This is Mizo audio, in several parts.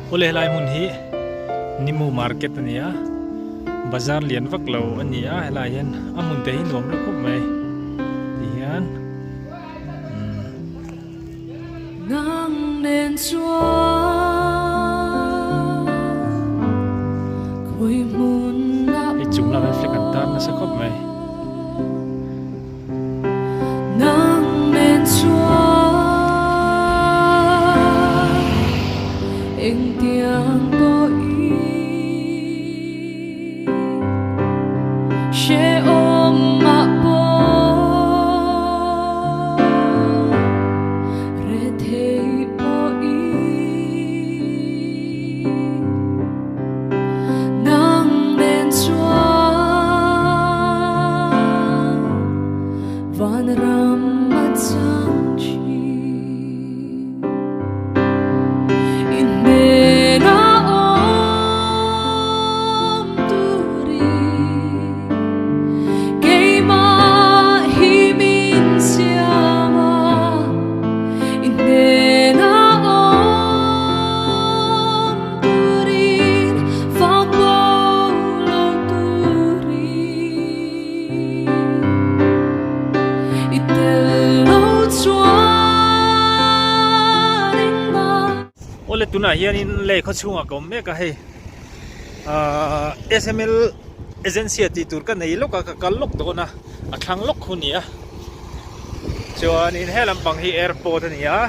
Awle helai hmun hi Nimu market a ni a, bazar lian vak lo a ni a, helai hian a hmun te hi nuam reuh khawp mai ti hian umm. Hei chung lamah hian flag an tar nasa khawp mai. Awle tunah hianin lei khaw chhungah ka awm mek a hei ahh sml agency a tih tur ka nei lawk a ka kal lawk dawn a a thlang lawk khu nia chuanin he lampang hi airport a ni a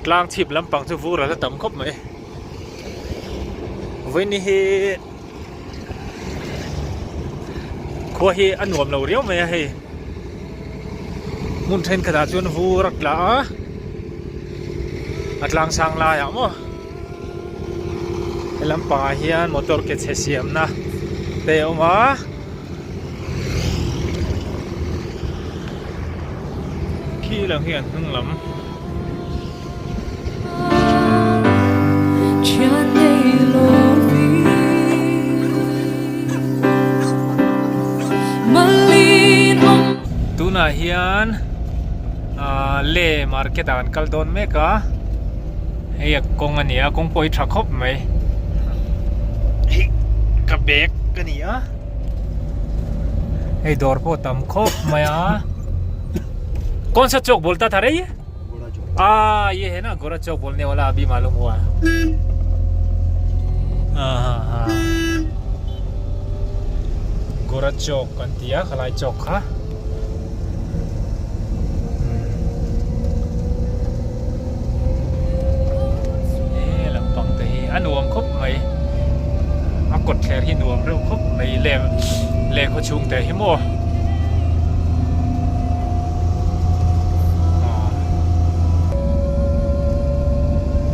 tlang chhip lampang chu vur a la tam khawp mai vawiin hi khua hi a nuam lo riau mai a hei hmun thenkhatah chuan vur a tla a a tlang sang laiah maw he lampangah hian motor ke chhe siamna te a awm a. Khi lang hi an hnung lam. Tunah hian ahh le market ah kan kal dawn mek a hei a kawng a ni a kawng pawh hi tha khawp mai hei ka bag a ni a hei dawr pawh tam khawp mai a kawn sa chawk bawlta tha rei Ah ye hai na gora chowk bolne wala abhi malum hua ha ha ha gora chowk kan ti a khalai chowk kha he lampang te hi a nuam khawp mai a kawt thler hi nuam reuh khawp mai le lehkhaw chhung te hi maw.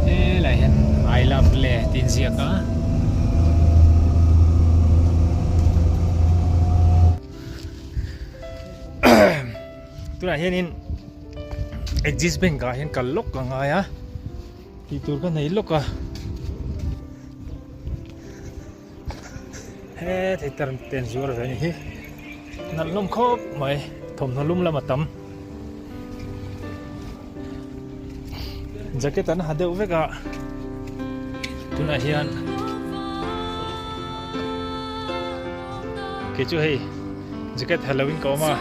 Helai hian I love le tih in ziak a. Tunah hianin Axis Bank ah hian kal lawk ka ngai a tih tur ka nei lawk a. He thei term ten zuar ve ni hi nalh hlawm khawp mai thawmhnaw lum lam a tam jacket an ha deuh vek a tunah hian kei chu hei jacket ha lo in ka awm a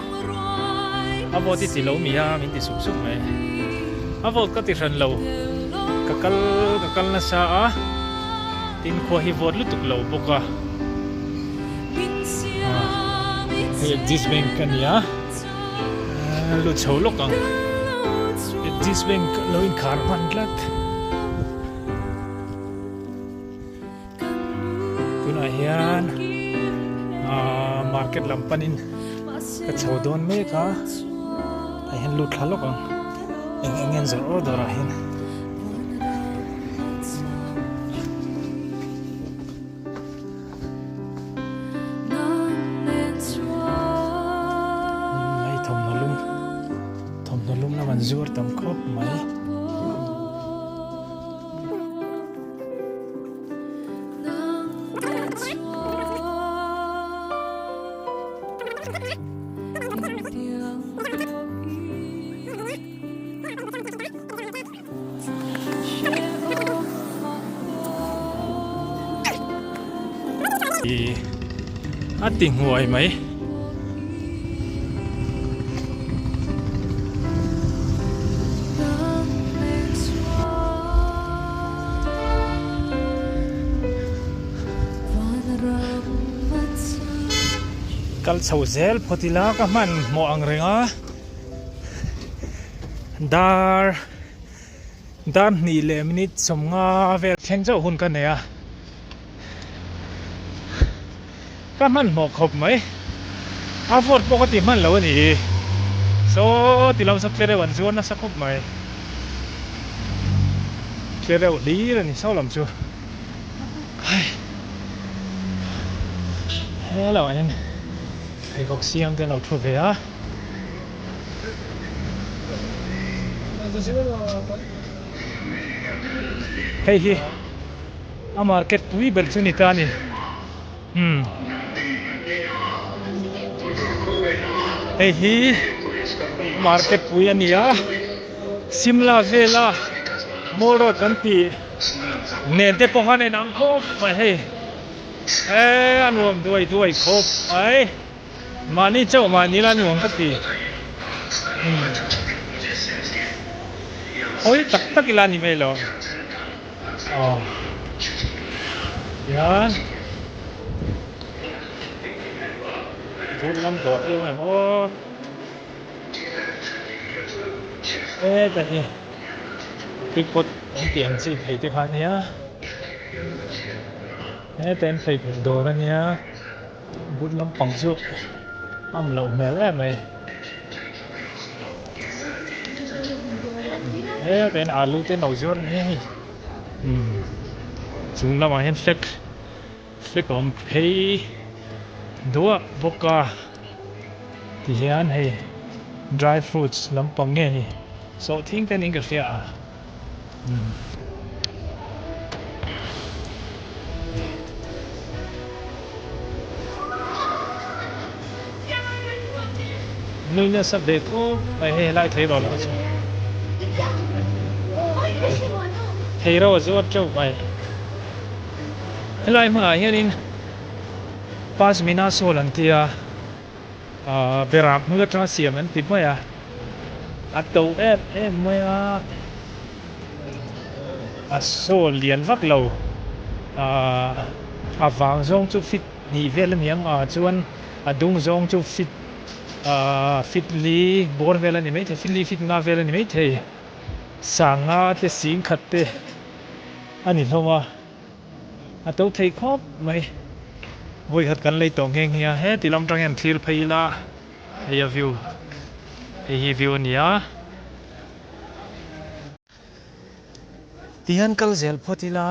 a vawt i ti lo mi a min ti sup sup mai a vawt ka ti hran lo ka kal ka kal nasa a. Tin khua hi vawt lutuk lo bawk a hei Axis Bank a ni a lut chho lawk ang Axis Bank lo inkhar hman tlat tunah hian ah market lam panin ka chho dawn mek a tah hian lut thla lawk ang eng eng nge an zawrh awr dawrah hian. Hei thawmhnaw lum thawmhnaw lum lam an zuar tam khawp mai. A ti nghuai mai. Kal chho zel phawt ila ka hman hmawh ang reng a dar dar hnih leh minute sawmnga vel thleng chauh hun ka nei a. Ka hmanhmawh khawp mai. A vote pawh ka ti hman lo a ni hi. Saw ti lo saw tlereuh an zuar nasa khawp mai. Tlereuh hlir a ni saw lam chu. Hai. Hello ah hian pheikhawk siam te an lo thu ve a. Hei hi a market pui ber chu ni ta a ni. Umm hei hi market pui a ni a Simla vela mall road kan tih nen te pawh khan a inang khawp mai hei eee a nuam duai duai khawp mai mahni chauh mahni la nuam ka ti umm hawi tak tak ila ni mai lo. Aw hian bul lam dawr em em aw heta hi tripod an tih ang chi phei te kha ania heta in phei phei dawr ania bul lampang chu a awm loh hmel em mai heta in alu te no zuar ania hei umm chung lamah hian flag flag a awm phei duah bawk a tihian hei dry fruits lampang nge ni sawhthing te niin ka hria a. Nui nasa ve khawp mai hei helai thei rawh lah chu thei ro a zuar teuh mai helai hmunah hianin pashmina shawl an tia. Ahh berah hmul atanga siam an ti mai a, a to em em mai a, a sawl lian vak lo ahh a vang zawng chu fit hnih vel a ni ang a chuan a dung zawng chu fit ahh fit li bawr vel a ni maithei fit li fit nga vel a ni maithei sanga te singkhat te a ni hlawm a. A to thei khawp mai. Vawikhat kan lei tawh nghe nghe a, heti lam tang hian thlir phei ila hei a view hei hi view a ni a. Tihian kal zel phawt ila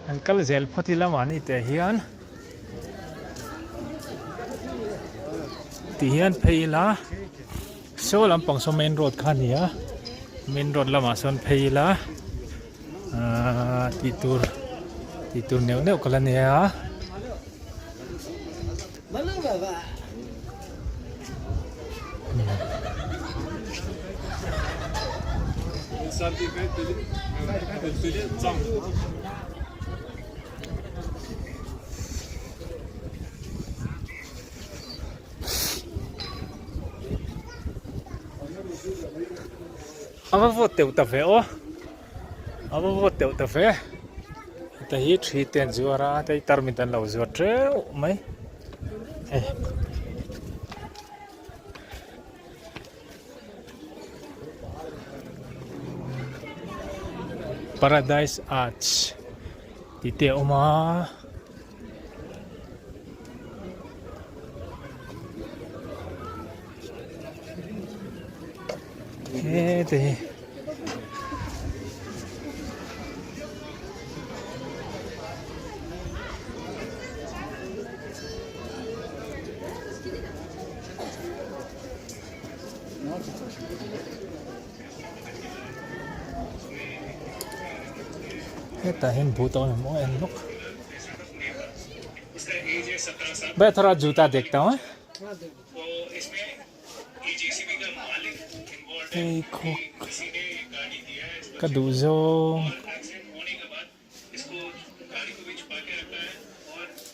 an kal zel phawt ila mahni teh hian tihian phei ila saw lampang saw main road kha a ni a main road lamah sawn phei ila. Ahh tih tur tih tur neuh neuh ka la nei a. A va vawt teuh ta ve aw. A va vawt teuh ta ve heta hi thi te an zuar a heta hi tarmit an lo zuar teuh mai hei. Paradise Arch tih te a awm a. Hete hi hetah hian boot a awm em aw en lawk bhaiya thoda juta dekhta hu. Pheikhawk ka duh zawng.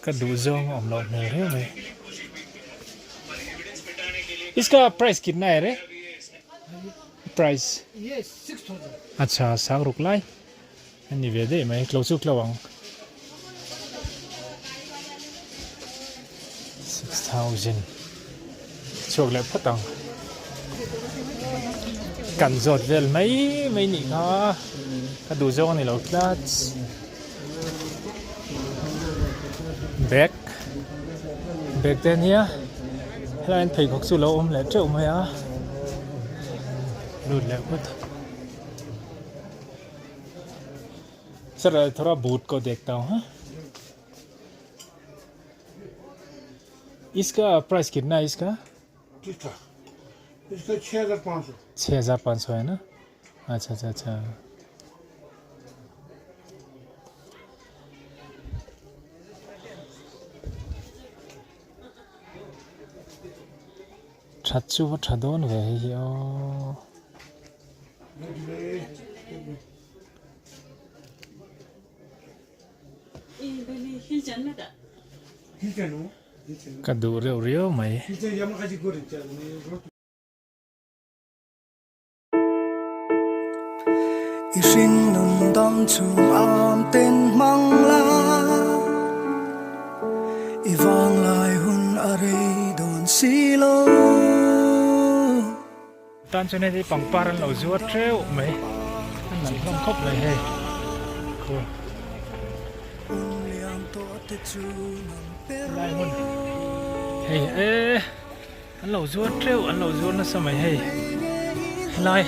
Ka duh zawng a awm loh hmel riau mai. Iska price kitna hai re? Price. Acha sang ruk lai. Ani ve daih mai tlo chu tlo ang. 6000 chhuak leh phawt ang. Kan zawt vel mai mai nih kha ka duh zawng a ni lo tlat. Bag bag te ania helai hian pheikhawk chu lo awm leh teuh mai a lut leh phawt sir thoda boot ko dekhta hu ha iska price kitna hai iska iska 6500 6500 hai na acha acha acha That chu va tha dawn ve hei hi aw. Ka duh reuh riau mai. I hring nun dam chung am ten hmang la I vang lai hun a rei dawn si lo. Tan chuan hei pangpar an lo zuar teuh mai an nalh hlawm khawp mai hei khu lai hmun hei e. An lo zuar teuh an lo zuar nasa mai hei helai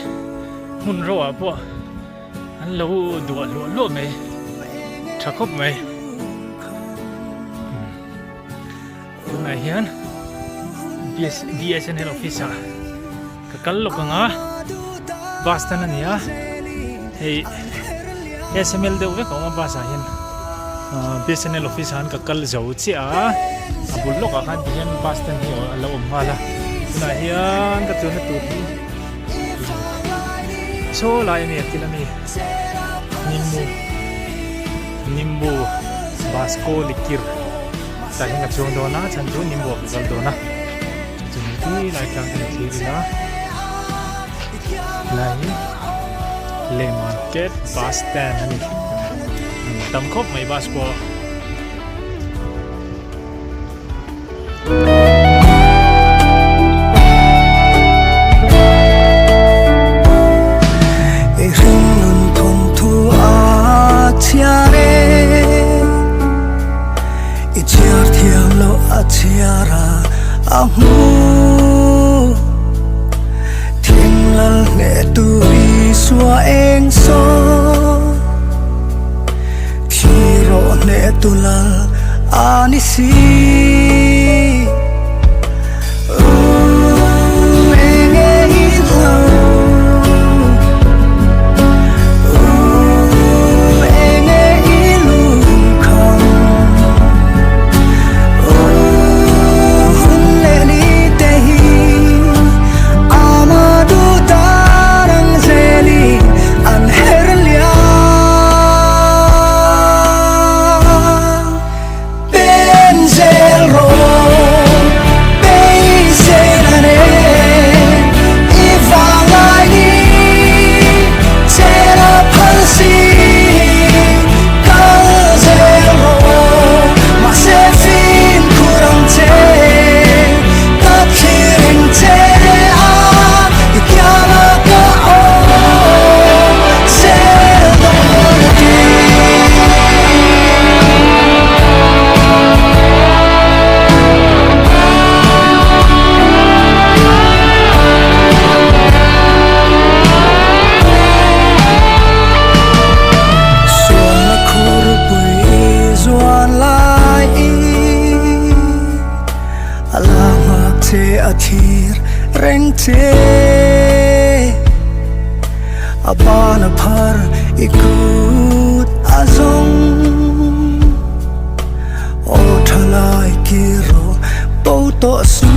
hmun ro ah pawh an lo duah hluah hluah mai tha khawp mai tunah hian BSNL office ah ka kal lawk ang a bus stand a ni a hei SML deuh vek a awm a bus ah hian BSNL office ah khan ka kal zo chiah a a bul lawkah khan ti hian bus stand hi a lo awm nghal a tunah hian ka chuanna tur hi saw lai ami a kil ami nimbu nimbu Vasco likir tah hian ka chuang dawn a chhan chu nimbu ah ka kal dawn a chumi ti lai tlang te an thlir ila lai hi le market bus stand a ni tam khawp mai bus pawh. I hring nun thawm thu a chhiar e I chhiar thiam loh a chhiar a a hmu Thim lal hneh tu Isua eng saw Thli rawh hneh tu lal a ni si Sualna khurpui zuan lai A la nghak che a thlir reng che A ban a phar i kut a zawng Aw tha lai ki rawh bo tawh su.